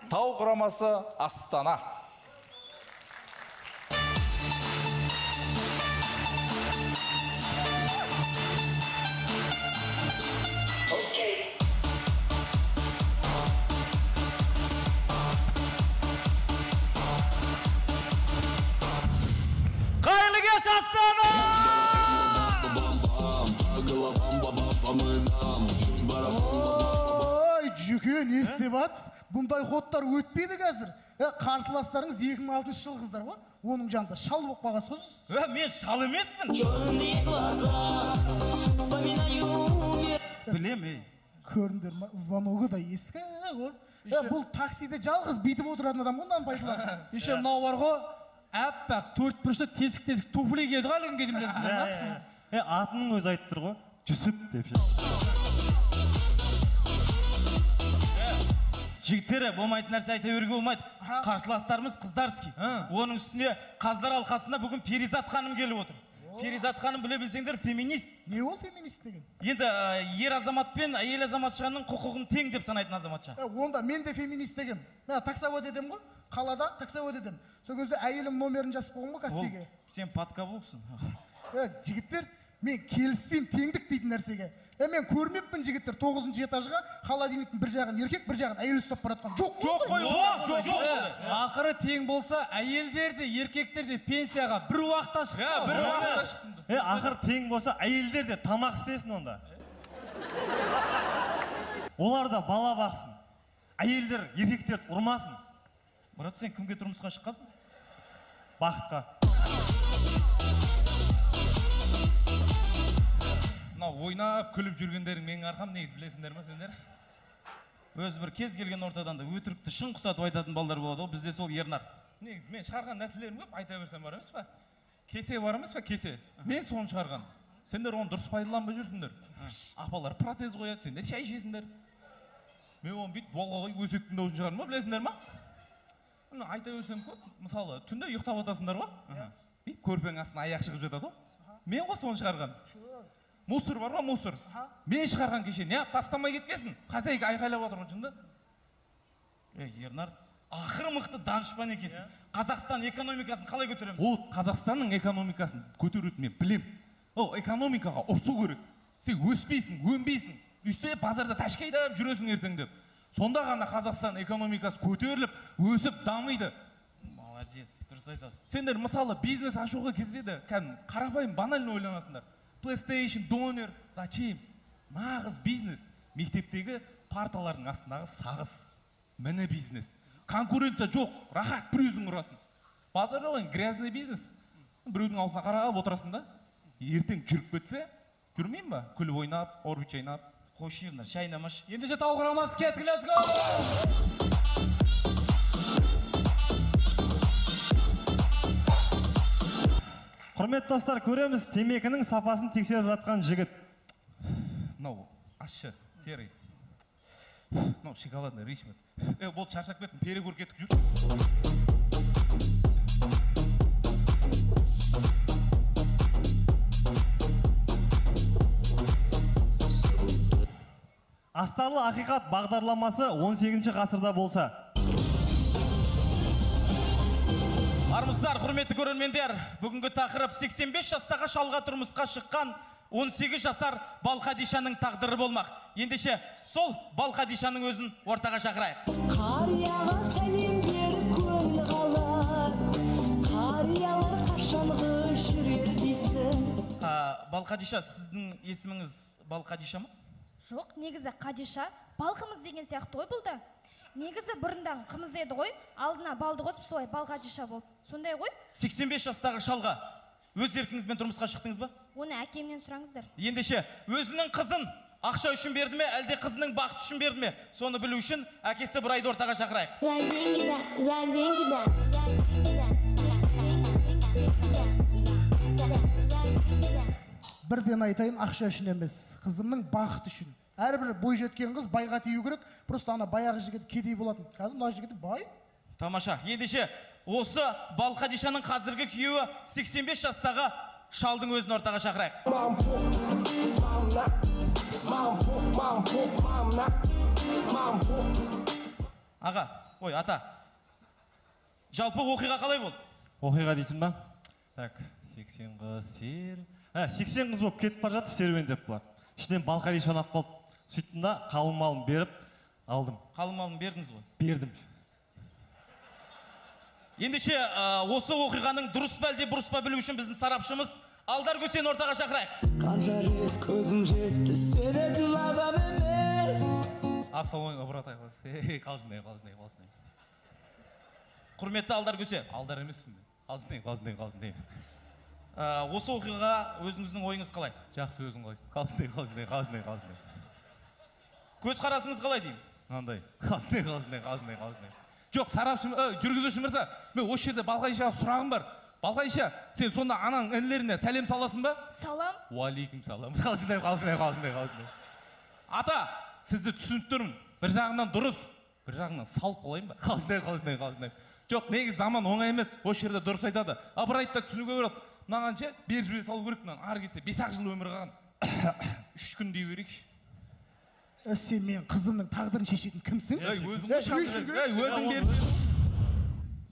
Тау құрамасы Астана. Қайырлы кеш, Астана! Ой, Жүке, не істеп атсыз? Бұндай ходтар өтпейді қазір. Қарсыластарыңыз 2006 жыл қыздар ғой. Оның жанында шал болып қалғансыз ғой. Мен шал емеспін. Білем, ей. Көрдіңдер ма, звоногы да ескі ғой. Бұл таксиде жалғыз бүйтіп отыратын адам ғой, мынаны пайдаланып. Еще мынау бар ғой, әппақ төрт бұрышты тесік-тесік туфли киеді ғой, әлі күнге дейін білесіңдер ма? Атының өзі айтып тұр ғой, Жүсіп деп ше. Жігіттері, болмайтын нәрсе айта беруге болмайды. Қарсыластарымыз қыздарский. Оның үстіне қаздар алқасына бүгін Перизат ханым келіп отыр. Перизат ханым, біле білсеңдер, феминист. Не ол феминист деген? Енді ер азамат пен әйел азаматшаның құқығын тең деп санайтын азаматша. Онда мен де феминист дегем. Мен таксовать етемін ғой, қалада таксовать етемін. Сол кезде әйелім номерін жазып қойған ғой Каспийге. Сен подкаблуксың. Жігіттер, мен келіспеймін теңдік дейтін нәрсеге. Мен көрмеппін жігіттер, 9-шы этажға холодильниктің бір жағын еркек, бір жағын әйел ұстап бара жатқан. Жоқ, жоқ қой, жоқ, жоқ, жоқ. Ақыры тең болса, әйелдер де, еркектер де пенсияға бір уақытта шықсын. Бір уақытта шықсын. Ақыры тең болса, әйелдер де тамақ істесін онда. Олар да бала бақсын. Әйелдер еркектерді ұрмасын. Брат, сен кімге тұрмысқа шыққансың? Бақытқа. Мынау ойнап күліп жүргендерің менің арқам негізі, білесіңдер ма сендер? Өзі бір кез келген ортадан да өтірікті шын құсатып айтатын балдар болады ғой, бізде сол Ернар. Негізі мен шығарған нәрселерім көп, айта берсем бар емес па? Кесе бар емес па, кесе. Мен соны шығарған. Сендер оны дұрыс пайдаланбай жүрсіңдер. Апалар протез қояды, сендер шай ішесіңдер. Мен оны бүйтіп дуалға қойып өсектің дауысын шығардым ба, білесіңдер ма? Мына айта берсем көп, мысалы түнде ұйықтап жатасыңдар ғой, бүйтіп көрпенің астына аяқ шығып жатады ғой. Мен ғой соны шығарған. Мусор бар ма, мусор? Мен шығарған кеше, не тастамай кеткесін? Хозяйка айқайлап отыр ғой, жынды. Ернар, ақыры мықты данышпан екенсің. Қазақстан экономикасын қалай көтереміз? Ол Қазақстанның экономикасын көтеруді мен білем. Ол экономикаға ұрсу керек. Сен өспейсің, өнбейсің. Үсте базарда ташка айдап жүресің ертең деп. Сонда ғана Қазақстан экономикасы көтеріліп, өсіп, дамиды. Молодец, дұрыс айтасың. Сендер мысалы бизнес ашуға кезде де кәдімгі қарапайым банально ойланасыңдар. PlayStation, донер, зачем? Нағыз бизнес. Мектептегі парталардың астындағы сағыз. Міне бизнес. Конкуренция жоқ, рахат бір өзің ұрасың. Базар жоқ енді, грязный бизнес. Біреудің аузына қарап отырасың да. Ертең жүріп кетсе, жүрмеймін ба? Күліп ойнап, орбит шайнап. Қош, Ернар, шайнамаш. Ендеше Тау құрамасы кеттік, let's go! Құрметті достар, көреміз темекінің сапасын тексеріп жатқан жігіт. Мынау ащы, серый. Мынау шоколадный, ричмонд. Болды, шаршап кеттім, перекур кеттік, жүр. Астарлы ақиқат бағдарламасы 18 ғасырда болса. Армысыздар, құрметті көрермендер, бүгінгі тақырып 85 жастағы шалға тұрмысқа шыққан 18 жасар Балқадишаның тағдыры болмақ. Ендеше сол Балқадишаның өзін ортаға шақырайық. Қарияға сәлем беріп көңіл қалар, қариялар қашанғы жүрер дейсің. Балқадиша, сіздің есіміңіз Балқадиша ма? Жоқ, негізі Қадиша, балқымыз деген сияқты ғой бұл да. Негізі бұрындан қымыз еді ғой, алдына балды қосып солай Балқадиша болды. Сондай ғой? 85 жастағы шалға өз еркіңізбен тұрмысқа шықтыңыз ба? Оны әкемнен сұраңыздар. Ендеше, өзінің қызын ақша үшін берді ме, әлде қызының бақыты үшін берді ме? Соны білу үшін әкесі Бұрайды ортаға шақырайық. За деньги да, за деньги да, за деньги да. Бірден айтайын, ақша үшін емес, қызымның бақыты үшін. Әрбір бойжеткен қыз байға тию керек, просто ана баяғы жігіт кедей болатын. Қазір мына жігіт бай. Тамаша. Ендеше, осы Балқадишаның қазіргі күйеуі 85 жастағы шалдың өзін ортаға шақырайық. Аға, Ой, ата. Жалпы оқиға қалай болды? Оқиға дейсің ба? Так, 80 қыз 80 қыз болып кетіп бара жатыр серуендеп бұлар. Ішінен Балқадиша ұнап қалды. Сөйттім да қалың малын беріп алдым. Қалың малын бердіңіз ғой? Бердім. Ендеше осы оқиғаның дұрыс па әлде бұрыс па білу үшін біздің сарапшымыз Алдар Көсені ортаға шақырайық. Қанша рет көзім жетті, сенетін адам емес. Ассалаумағалейкум, брат. Қалжыңдаймын, қалжыңдаймын, қалжыңдаймын. Құрметті Алдар Көсе. Алдар емеспін мен. Қалжыңдаймын, қалжыңдаймын, қалжыңдаймын. Осы оқиғаға өзіңіздің ойыңыз қалай? Жақсы, өзің қалайсың? Қалжыңдаймын, қалжыңдаймын, қалжыңдаймын, қалжыңдаймын. Көзқарасыңыз қалай деймін? Мынандай. Қалжыңдаймын, қалжыңдаймын, қалжыңдаймын, қалжыңдаймын. Жоқ, сарапшы, жүргізуші мырза, мен осы жерде Балқадишаға сұрағым бар. Балқадиша, сен сонда анаң інілеріне сәлем саласың ба? Салам. Уалейкум салам. Қалжыңдаймын, қалжыңдаймын, қалжыңдаймын, қалжыңдаймын. Ата, сізді түсініп тұрмын. Бір жағынан дұрыс, бір жағынан салып қалайын ба? Қалжыңдаймын, қалжыңдаймын, қалжыңдаймын. Жоқ, негізі заман оңай емес. Осы жерде дұрыс айтады. Ыбырайды да түсінуге болады. Мынаған ше, беріп жібере салу керек мынаны. Ары кетсе 5-ақ жыл өмір қалған. 3 күн дей берейікші. Сен мен қызымның тағдырын шешетін кімсің? Ей, өзің беріп.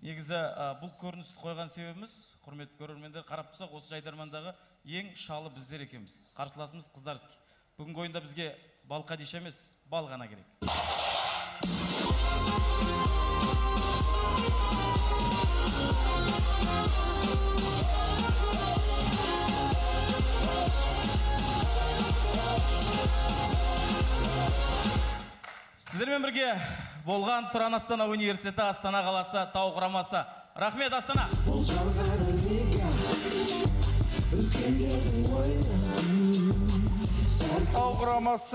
Негізі бұл көріністі қойған себебіміз, құрметті көрермендер, қарап тұрсақ, осы жайдармандағы ең шалы біздер екенбіз. Қарсыласымыз қыздарский. Бүгінгі ойында бізге Балқадиша емес, бал ғана керек. Сіздермен бірге болған Тұран Астана университеті, Астана қаласы, Тау құрамасы. Рахмет, Астана! Бұл жалған лига, үлкендердің ойыны. Тау құрамасы.